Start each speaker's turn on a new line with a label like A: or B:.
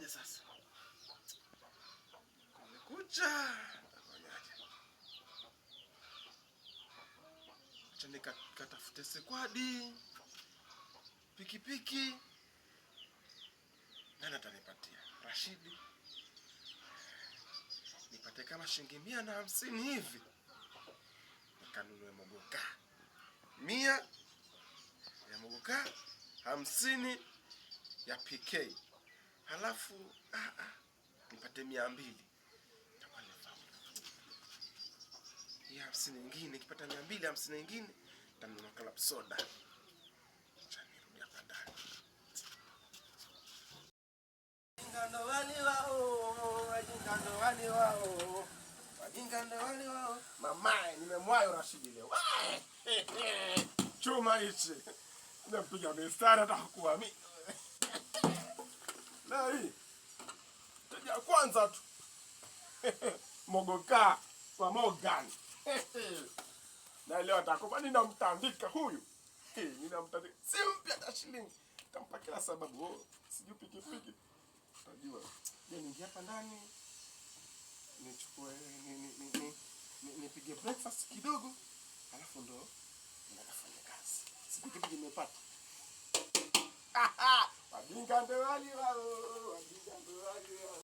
A: Sasa? Kumekucha. Tafanyaje? Acha nikatafute sekwadi, pikipiki. Nani atanipatia? Rashidi. Nipate kama shilingi 150 hivi, nikanunue mogoka. 100 ya mogoka, 50 ya PK, halafu nipate 200, nitakuwa nimefaulu. Hii 50 nyingine, nikipata 200, 50 nyingine nitanunua club soda. Acha nirudi hapa ndani. Wajinga ndo wale wao, wajinga ndo wale wao, wajinga ndo wale wao. Mamae, nimemwayo Rashidi leo. Chuma hichi. Nimempiga mistari hata hakuamini. Na hii teja kwanza tu. Mogoka kwa Morgan. Na leo atakupa, ninamtandika huyu. Ninamtandika. Simpi hata shilingi. Tampa kila sababu. Oh, sijui pikipiki. Utajua. Je, niingie hapa ndani nichukue nipige breakfast kidogo, alafu ndo nikafanya kazi. Si pikipiki nimepata. Wajinga ndo wale wao, wajinga ndo wale wao.